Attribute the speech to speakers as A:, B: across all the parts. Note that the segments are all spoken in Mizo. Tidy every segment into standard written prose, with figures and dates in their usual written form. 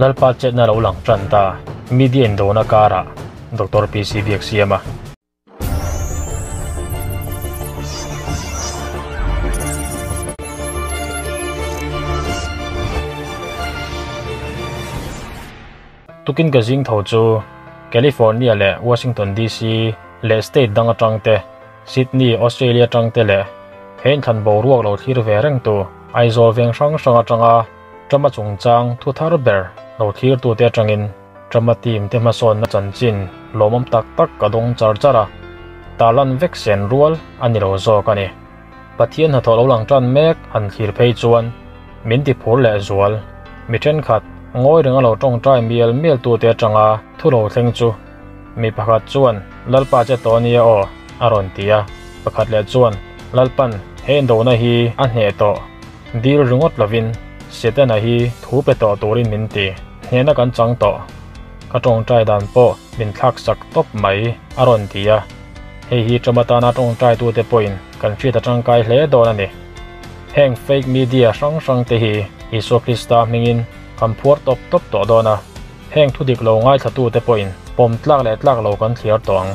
A: Lalpa chetna lo lang tan ta. Media indona karah Doctor PC Biaksiama. Tukin ka zing tho chu California leh Washington DC leh state dang atang te, Sydney, Australia atang te leh he inthlan boruak lo thlir ve reng tu Aizawl veng hrang hrang atanga Trump-a chungchang thu thar ber lo thlir tute atangin Trump-a team te hmasawnna chanchin lawmawm tak tak ka dawng char char a, tarlan vek sen rual a ni lo zawk a ni. Pathian hnathawh lo lang tan mek han thlir phei chuan min ti phur leh zual. Mi thenkhat ngawi renga lo tawngtai mial mial tute atanga thu lo thleng chu mi pakhat chuan Lalpa che tawh ania aw a rawn ti a, pakhat leh chuan Lalpan he indona hi a hneh tawh dil ringawt lovin Setana hi thu pe tawh turin min ti, hnehna kan chang tawh. Ka tawngtai dan pawh min thlak sak tawp mai a rawn ti a. Hei hi ṭam atana tawngtaitute pawhin kan hriat a tangkai hle dawn a ni. Heng fake media hrang hrangte hi Isua Krista hmingin kan phuar tawp tawp tawh dawn a, heng thu dik lo ngaithlatute pawhin pawm tlak leh tlak lo kan thliar tawh ang.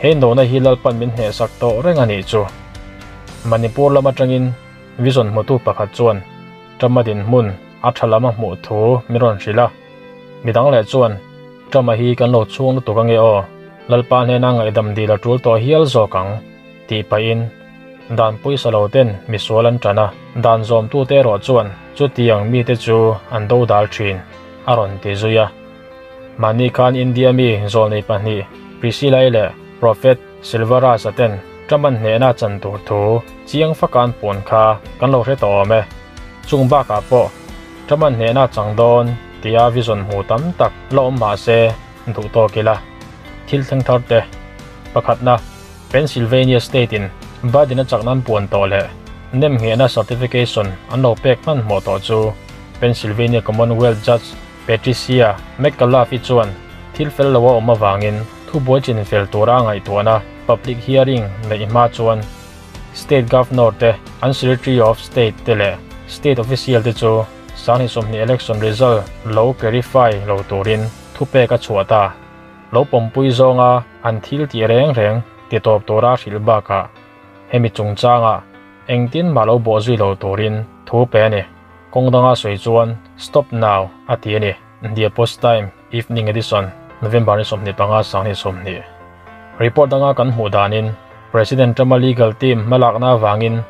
A: He indona hi Lalpan min hnehsak tawh reng a nih chu. Manipur lam atangin vision hmutu pakhat chuan Trump-a dinhmun a tha lam a hmuh thu min rawn hrilh a. Midang leh chuan Trump-a hi kan lo chhung lutuk ange aw, Lalpa hnena ngaihdam dil a tul tawh hial zawk ang, tih pahin dan pawisa lo ten misual an tan a, dan zawmtute erawh chuan chutiang mite chu an dodal thin, a rawn ti zui a. Mahni khan India mi zawlnei pahnih Priscilla-i leh Prophet Silvaraj-a ten Trump-a'n hnehna chan tur thu chiang faka an puan kha kan lo hre tawh awm e. Chung bakah pawh Trump-a'n hnehna chang dawn tia vision hmu tam tak la awm mah se duh tawk ila. Thil thleng thar te pakhatna Pennsylvania State-in Biden-a chakna an puan tawh leh nemnghehna certification an lo pek hmanhmawh tawh chu Pennsylvania Commonwealth Judge Patricia McAuliffe chuan thil fel lo a awm avangin thubuai chin fel tura a ngaihtuahna public hearing neih hma chuan State Governor te, an Secretary of State te leh State Official te chu Sanghnih 20 election result lo clarify lo turin thupek a chhuah ta. Lo pawmpui zawnga an thil tih reng reng ti tawp tura hrilh bakah hemi chungchangah engtin mah lo bawhzui lo turin thu pe a ni. Kawng danga sawi chuan Stop now a ti a ni. The Post Time, Evening Edition, November ni 25, 2020. Report danga kan hmuh danin President Trump-a legal team hmalakna avangin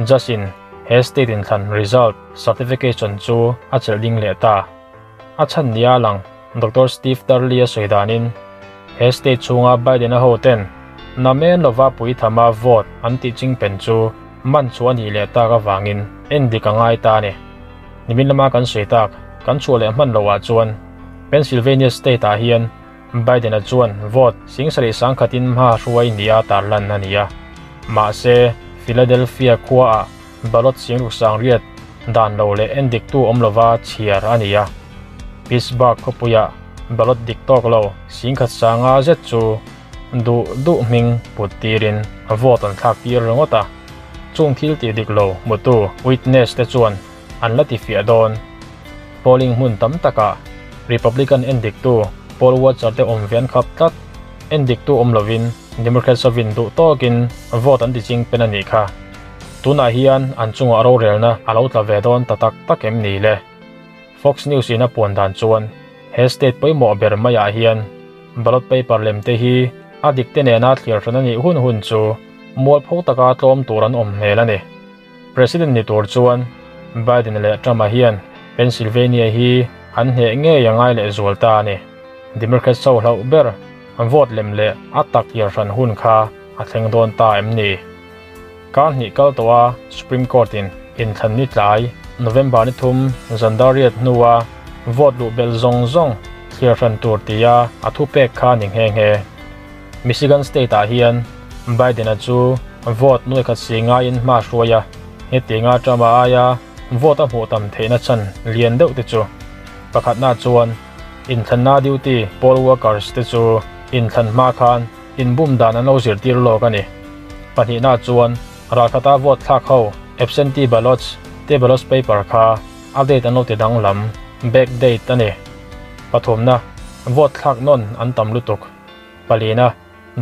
A: judge-in he state inthlan result certification chu a chelh ding leh ta. A chhan nia lang Doctor Steve Turley a sawi danin he state chhunga Biden-a hoten namen lova puithama vote an tih chingpen chu man chu a nih leh tak avangin en dik a ngai ta a ni. Nimin lama kan sawi tak, kan chhuah leh hman loh ah chuan Pennsylvania state ah hian Biden-a chuan vote 71,000 in hma hruai nia tarlan a ni a. Mahse, Philadelphia khua ah ballot 68,000 dan lo leh en diktu awm lova chhiar a ni a. Pittsburgh khawpuiah ballot dik tawk lo 1,500 zet chu duh duh hming put tirin vote an thlak tir ringawt a. Chung thil tih dik lo hmutu witness te chuan an la ti fiah dawn. Polling hmun tam takah Republican en diktu poll watcher te awm ve an khap tlat. En diktu awm lovin Democrats hovin duh tawkin vote an ti ching pen a nih kha. Tunah hian an chungah rorelna a lo tla ve dawn ta tak tak em ni le? Fox News in a puan dan chuan he state pawimawh ber maiah hian ballot paper lem te hi a dik te nena thlir hran a nih hun hun chu mualpho taka tlawm tur an awm hmel a ni. President ni tur chuan Biden leh Trump-a hian Pennsylvania hi an hneh ngei a ngai leh zual ta a ni. Democrats ho hlauh ber vote lem leh a tak thlir hran hun kha a thleng dawn ta em ni? Kar hnih kal tawh a Supreme Court in inthlan ni tlai November ni thum zandariat hnua vote luh belh zawng zawng thlir hran tur tia a thupek kha ni nghe nghe. Michigan State ah hian Biden-a chu vote nuai khat si ngaiin hma hruai a, hetianga Trump-a aia vote a hmuh tam theihna chhan lian deuh te chu pakhatna chuan inthlanna duty poll workers te chu inthlan hma khan inbum dan an lo zirtir lawk a ni. Pahnihna chuan ralkhata vote thlak ho absentee ballots te ballots paper kha a date an lo ti danglam, back date, a ni. Pathumna, vote thlak nawn an tam lutuk. Palina,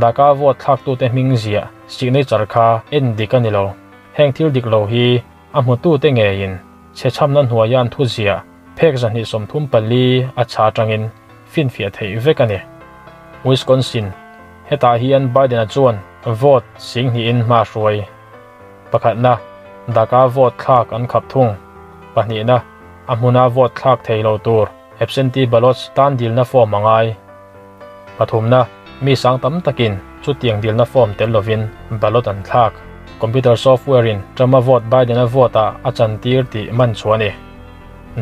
A: daka vote thlaktute hming ziah signature kha en dik a ni lo. Heng thil dik lo hi a hmutute ngeiin chhechhamna hnuaia an thu ziah phek 234 a chha atangin finfiah theih vek a ni. Wisconsin, hetah hian Biden-a chuan vote 20,000in hma hruai. Pakhatna, daka vote thlak an khap thung. Pahnihna, a hmuna vote thlak thei lo tur absentee ballots tan dilna form a ngai. Pathumna, mi sang tam takin chutiang dilna form tel lovin ballot an thlak. Computer software in Trump-a vote Biden-a vote ah a chantir tih man chu a ni.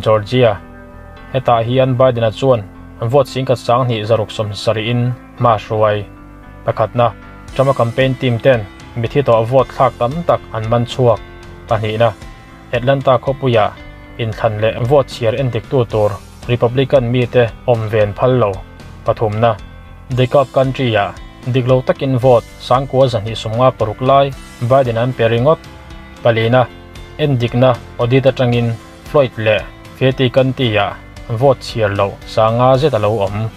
A: Georgia, hetah hian Biden-a chuan vote 10,270 in hma hruai. Pakhatna, Trump-a campaign team ten mithi tawh vote thlak tam tak an man chhuak. Pahnihna, Atlanta khawpuia inthlan leh vote chhiar endik tu tur Republican mi te awm ven phal lo. Pathumna, DeKalb County ah diklo takin vote 9,256 lai Biden an pe ringawt. Palina, endikna audit atangin Floyd leh Fayette County ah vote chhiar lo 500 zet a lo awm.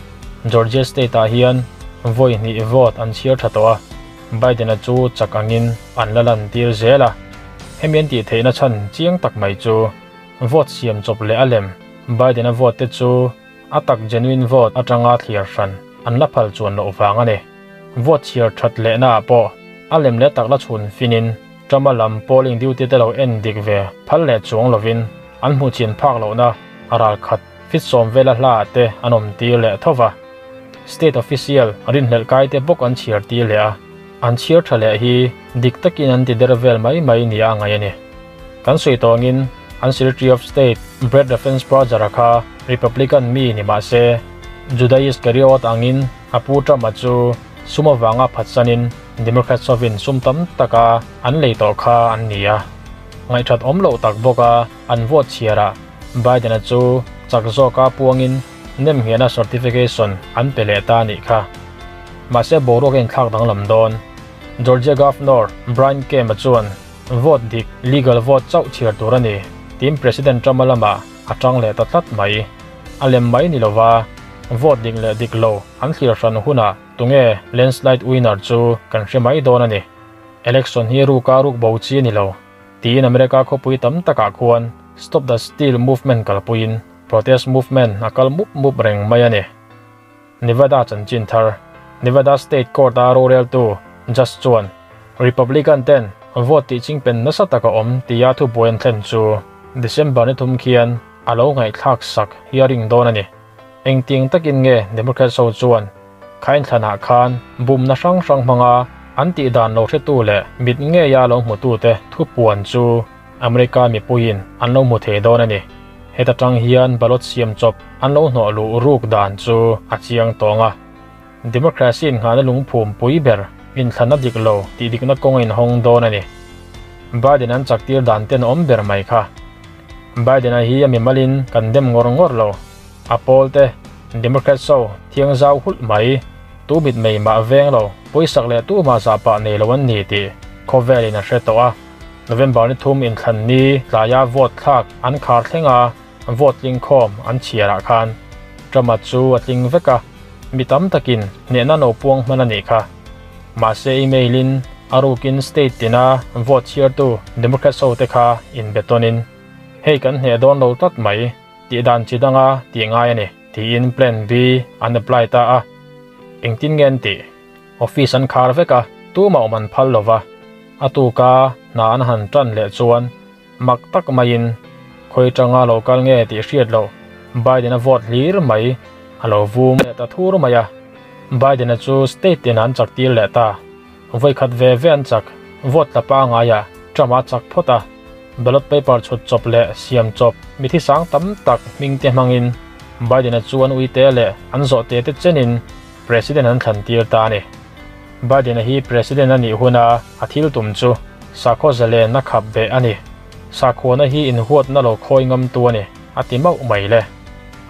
A: Georgia State ah hian vawi hnih vote an chhiar tha tawh a, Biden-a chu chak angin an la lan tir zel a. Hemi an tih theihna chhan chiang tak mai chu vote siam chawp leh a lem Biden-a vote te chu a tak genuine vote atanga thliar hran an la phal chuan loh vang a ni. Vote chhiar that lehna ah pawh a lem leh tak la chhun finin Trump-a lam polling duty te lo en dik ve phal leh chuang lovin an hmuh chin phak lohna a ral khat fit sawm vela hla ah te an awm tir leh thova. State official rinhlelh kai te bawk an chhiar tir leh a, an chhiar tha leh hi dik takin an ti der vel mai mai ni a ngai a ni. Kan sawi tawngin an Secretary of State Brad Raffensperger-a kha Republican mi ni mah se Judas Iscariot angin a pu Trump-a chu sum avanga phatsanin Democrats hovin sum tam taka an lei tawh kha an ni a. Ngaihthat awm loh tak bawka an vote chhiarah Biden-a chu chak zawka puangin nem hiana certification an pe leh ta anih kha. Mahse boruak a inthlak danglam dawn. Georgia Governor Brian Kemp-a chuan vote dik, legal vote chauh chhiar tur a ni, tiin President Trump-a lamah a tang leh ta tlat mai. A lem mai ni lova vote dik leh dik lo an thlir hran hunah tunge landslide winner chu kan hre mai dawn a ni. Election hi ruka ruk bo chi a ni lo, tiin America khawpui tam takah khuan Stop the Steal movement kalpuiin protest movement a kal mup mup reng mai a ni. Nevada chanchin thar, Nevada State Court-a roreltu Judge chuan Republican ten vote tih chingpen nasa taka awm tia thubuai an thlen chu December ni thum khian a lo ngaihthlak sak hearing dawn a ni. Engtiang takin nge Democrats ho chuan khain thlanah khan bumna hrang hrang hmanga an tih dan lo hretu leh mit ngeia lo hmutute thupuan chu America mipuiin an lo hmu thei dawn a ni. Heta tang hian ballot siam chawp an lo hnawh luh ruk dan chu a chiang tawng a. Democracy in nghahna lungphum pui ber inthlana dik lo tih dikna kawng in hawng dawn a ni. Biden an chak tir dan ten awm ber mai kha. Biden-a hi a mimalin kan dem ngawr ngawr lo. A pawl te Democrats ho thiang zau hulh mai tu mit mei mah veng lo pawisak leh tu mah zah pah nei lo an ni tih khawvelin a hre tawh a. November ni thum inthlan ni tlaia vote thlak an khar thlenga vote tling khawm an chhiarah khan Trump-a chu a tling vek a, mi tam takin hnehna no puang hman a nih kha. Mahse email-in a rukin state tina vote chhiartu Democrats ho te kha in betonin hei kan hneh dawn lo tlat mai tih dan chi danga tih ngai a ni tiin plan B an apply ta a. Engtin nge an tih? Office an khar vek a, tuma awm an phal lova. A tuka hna an han tan leh chuan mak tak maiin khawi tanga lo kal nge tih hriat lo Biden-a vote hlir mai a lo vum leh ta thur mai a. Biden-a chu state tin an chak tir leh ta. Vawi khat ve ve an chak vote tla pangaia Trump-a chak phawt a. Ballot paper chhut chawp leh siam chawp mithi sang tam tak hming te hmangin Biden-a chu an uite leh an zawh te te chenin President an thlan tir ta a ni. Biden-a hi President a nih huna a thil tum chu sakhaw zalen a khap beh a ni. Sakhuana hi inhuatna lo khawi ngam tu a ni, a ti mauh mai le.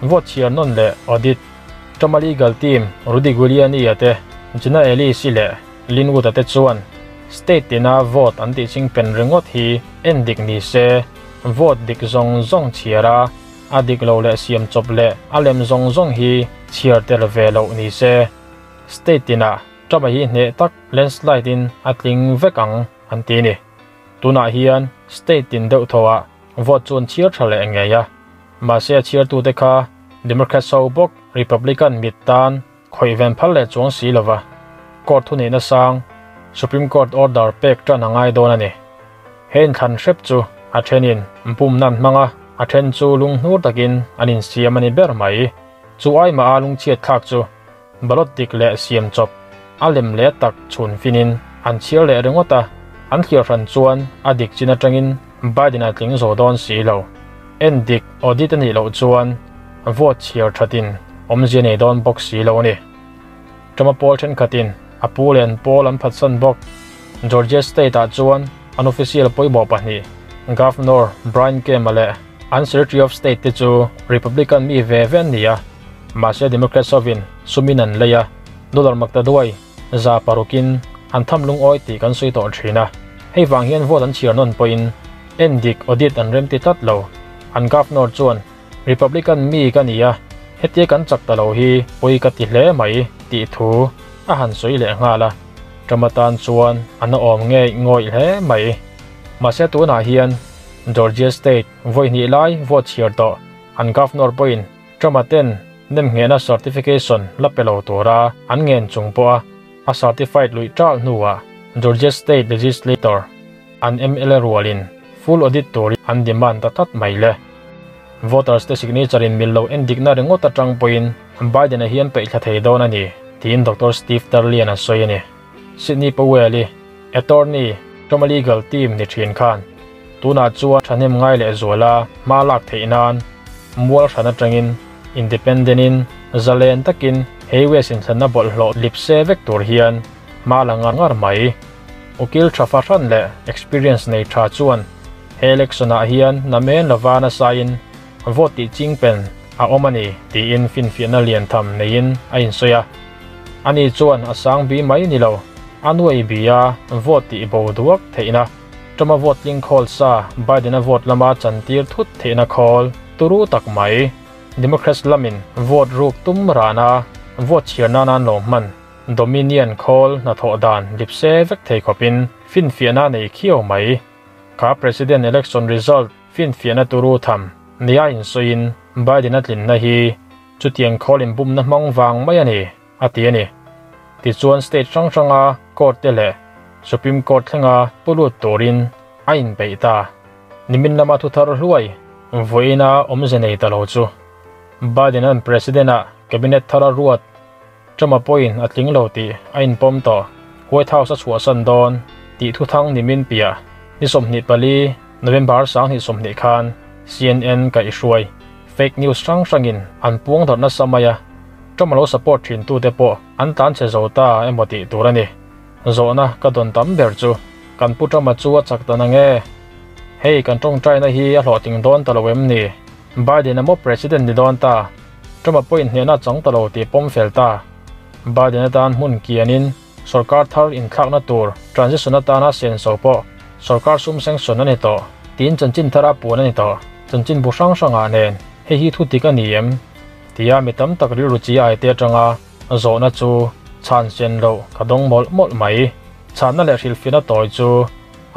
A: Vote chhiar nawn leh audit, Trump-a legal team Rudy Giuliani-a te, Jenna Ellis-i leh Lin Wood-a te chuan state tina vote an tih chingpen ringawt hi en dik ni se, vote dik zawng zawng chhiara. a dik lo leh siam chawp leh a lem zawng zawng hi chhiar tel ve loh ni se, state tinah Trump-a hi hneh tak landslide in a tling vek ang an ti a ni. Tunah hian state tin deuh thawhah vote chu an chhiar tha leh ngei a, mahse a chhiartute kha Democrats ho bawk Republican mit tan khawih ven phal leh chuang si lova court thuneihna sang Supreme Court order pek tan a ngai dawn a ni. He inthlan hrep chu a thenin pumna an hmang a, a then chu lunghnur takin an insiam a ni ber mai. Chu aimah a lungchhiat thlak chu ballot dik leh siam chawp a lem leh tak chhun finin an chhiar leh ringawt a, an thlir hran chuan a dik chin atangin Biden a tling zo dawn si lo. En dik audit a nih loh chuan vote chhiar thatin awmzia nei dawn bawk si lo a ni. Trump-a pawl thenkhatin a pu leh an pawl an phatsan bawk. Georgia State-ah chuan an official pawimawh pahnih, Governor Brian Kemp-a leh an Secretary of State te chu Republican mi ve ve an ni a, mahse Democrats hovin sumin an lei a, dollar maktaduai 600-in an tham lungawi tih kan sawi tawh thin a. Hei vang hian vote an chhiar nawn pawhin en dik audit an remti tlat lo. An Governor chuan Republican mi ka ni a, hetia kan chak ta lo hi pawi ka ti hle mai tih thu a han sawi leh nghal a, Trump atan chuan an awm ngei ngawih hle mai. Mahse tunah hian Georgia State vawi hnih lai vote chhiar tawh an Governor pawhin Trump-a ten nemnghehna certification la pe lo tura an ngen chung pawha a certified luih ṭalh hnuah Georgia State Legislator an mla rualin full audit turin an demand ta tlat mai le. Voters te signature in mil lo en dikna ringawt atang pawhin Biden-a hian peih thla thei dawn a ni, tiin Doctor Steve Tarlian a sawi a ni. Sidney Powell-i attorney Trump-a legal team ni thin khan tunah chuan thahnem ngai leh zuala hma lak theih nan mual hran atangin independent-in zalen takin he US inthlanna bawlhhlawh lip se vek tur hian hma la ngar ngar mai. Ukil tha fahran leh experience nei tha chuan he election ah hian namen lova nasain vote tih chingpen a awm a ni tiin finfiahna lian tham neiin a insawi a. Ani chuan a sang bi mai ni lo, a nuai bi a vote tih bo duak theihna, Trump-a vote tling khawl sa Biden-a vote lama chantir thut theihna khawl turu tak mai. Democrats lamin vote ruk tum rana vote chhiar nan an lo hman. Dominion khawl hnathawh dan lipse vek thei khawpin finfiahna nei khiau mai. Kha President election result finfiahna turu tham nia insawiin Biden-a tlinna hi chutiang khawl inbumna hmang vang mai a ni, a ti a ni. Tichuan state hrang hranga court te leh Supreme Court thlenga pu lut turin a inpeih ta. Nimin lama thuthar hluai vawiina awmze nei ta lo chu Biden-a'n President-ah cabinet thar a ruat Trump-a pawhin a tling lo tih a inpawm tawh. White House a chhuahsan dawn tih thuthang nimin piah ni 24 November 2020 khan CNN kaihhruai fake news hrang hrangin an puang darh nasa mai a, Trump-a lo support thintute pawh an tlanchhe zo ta emaw tih tur a ni. Zawhna ka dawn tam ber chu kan pu Trump-a chu a chak ta na nge? Hei kan tawngtaina hi a hlawhtling dawn ta lo em ni? Biden-a maw President ni dawn ta? Trump-a pawhin hnehna a chang ta lo tih pawm fel ta. Biden atan hmun kianin sorkar thar inthlakna tur transition atana senso pawh sorkar sum sanction a ni tawh tiin chanchin thara puan a ni tawh. Chanchin bu hrang hrangah nen hei hi thu dik a ni em? Tia mi tam tak rilru chi ai te atanga zawhna chu chhan sen loh ka dawng mawlh mawlh mai. Chhanna leh hrilhfiahna tawi chu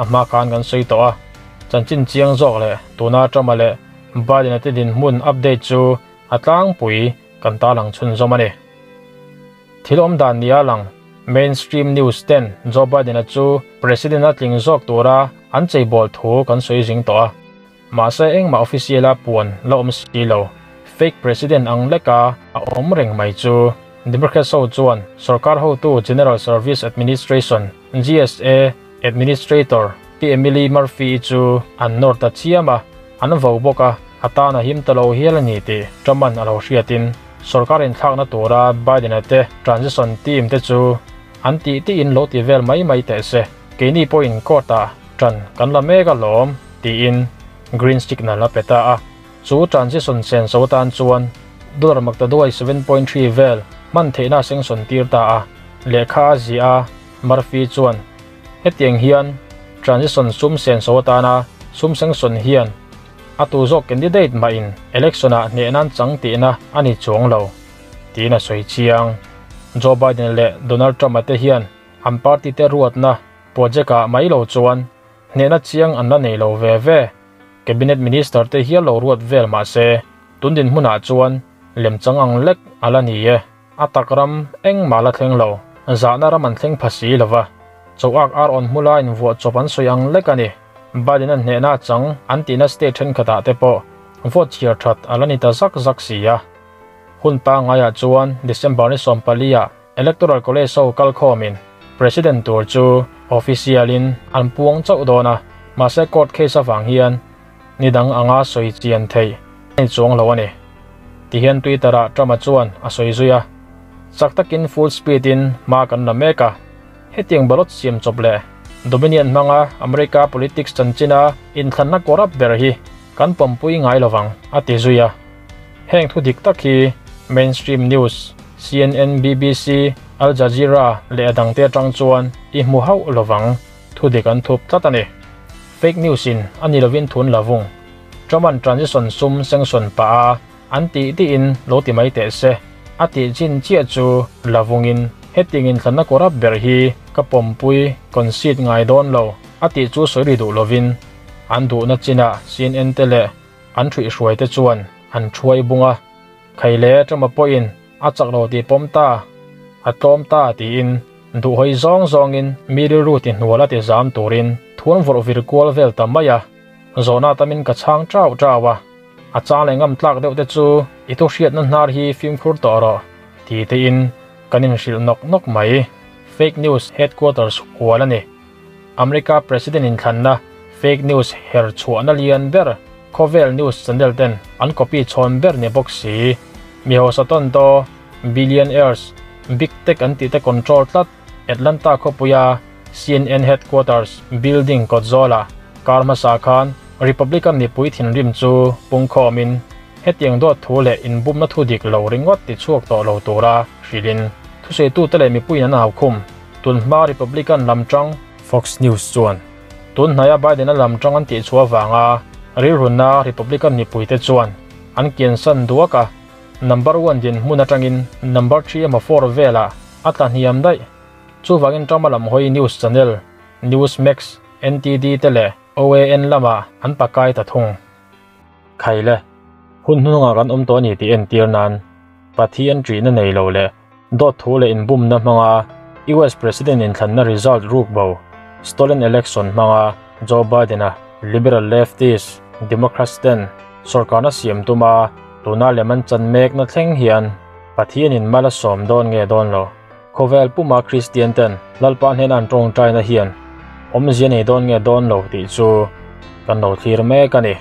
A: a hma khan kan sawi tawh a. Chanchin chiang zawk leh tuna Trump-a leh Biden-a te dinhmun update chu a tlangpui kan ta lang chhunzawm a ni. Thil awm dan nia lang mainstream news ten Joe Biden-a chu President a tling zawk tura an cheibawl thu kan sawi zing tawh a. Mahse engmah official-a puan la awm si lo, fake president ang leka a awm reng mai chu Democrats ho chuan sorkar hotu General Service Administration, GSA, Administrator Pi Emily Murphy-i chu an nawr ta chiam a, an vo bawk a, a tan a him ta lo hial a ni tih Trump-a'n a lo hriatin sorkar inthlakna tura Biden-a te transition team te chu an tih tihin lo ti vel mai mai teh se, keini pawhin court-ah ṭan kan la mek alawm tiin green signal a pe ta a. Chu transition senso atan chuan dollar maktaduai 7.3 vel hman theihna a sengsawn tir ta a, lehkha a ziah a. Murphy chuan, Hetiang hian transition sum senso atana sum sengsawn hian A tu zawk candidate mah in election ah hnehna an chang tihna a ni chuang lo, tiin a sawi chiang. Joe Biden leh Donald Trump-a te hian an party te ruatna project ah mai lo chuan hnehna chiang an la nei lo ve ve. Cabinet minister te hial lo ruat vel mah se tun dinhmunah chuan lemchang ang lek a la ni e. A tak ram engmah la thleng lo, zahna ram an thleng pha si lo va, choak ar awn hmula invuah chawp an sawi ang lek a ni. Biden-a hnehna chang an tihna state thenkhatah te pawh vote chhiar that a la ni ta zak zak si a. Hun pangaiah chuan December ni 14 ah Electoral College ho kalkhawmin President tur chu official-in an puang chauh dawn a, mahse court case avang hian ni dang anga sawi chian theih a ni chuang lo a ni. Tihian Twitter-ah Trump-a chuan a sawi zui a, Chak takin full speed-in hma kan la mek a, hetiang ballot siam chawp leh Dominion hmanga America politics chanchina inthlanna corrupt ber hi kan pawmpui ngai lovang, a ti zui a. Heng thu dik tak hi mainstream news, CNN, BBC, Al Jazeera leh a dangte atang chuan i hmu hauh lovang, thu dik an thup tlat a ni. Fake news in a ni lovin thun la vung. Trump-a'n transition sum sanction pah a an tih tiin lo ti mai teh se, a tih chin chiah chu la vungin hetiang inthlanna corrupt ber hi ka pawmpui concede ngai dawn lo a tih chu sawi ri duh lovin an duhna chinah CNN te leh an ṭhuihhruai te chuan an ṭhuai bung a, Khaile Trump-a pawhin a chak lo tih pawm ta, a tlawm ta tiin duhhawi zawng zawngin mi rilru ti hnual a ti zam turin thu an vawrh vir kual vel ta mai a, zawhna tamin ka chhang ṭau ṭau a, a chang leh ngam tlak deuh te chu i thu hriatna hnar hi fimkhur tawh rawh ti tein kan inhrilh nawk nawk mai. Fake news headquarters hual a ni. America President inthlanna fake news her chhuahna lian ber khawvel news channel ten an copy chhawn ber ni bawk si. Mi hausa tawn to billionaires, big tech an tih te control tlat Atlanta khawpuia CNN headquarters building kawt zawlah kar hmasa khan Republican mipui thinrim chu pungkhawmin hetiang dawt thu leh inbumna thu dik lo ringawt ti chhuak tawh lo tura hrilhin thusaitute leh mipuiin an haukhum. Tunhma Republican lam tang Fox News chuan tun hnaia Biden-a lam tang an tihchhuah avanga rilruna Republican mipuite chuan an kiansan duak a, number one dinhmun atangin number three emaw four velah a tla hniam daih. Chuvangin Trump-a lam hawi news channel Newsmax, NTD te leh OAN lamah an pakai ta thung. Khaile, hun hnungah kan awm tawh a ni tih entir nan Pathian ṭihna nei lo leh dawt thu leh inbumna hmanga US President inthlanna result ruk bo, stolen election, hmanga Joe Biden-a liberal leftist Democrats ten sawrkarna siam tuma tuna lem an chan mekna thleng hian Pathianin mal a sawm dawn nge dawn lo. Khawvel puma Kristian ten Lalpa hnena an tawngtaina hian awmzia nei dawn nge dawn lo tih chu kan lo thlir mek a ni.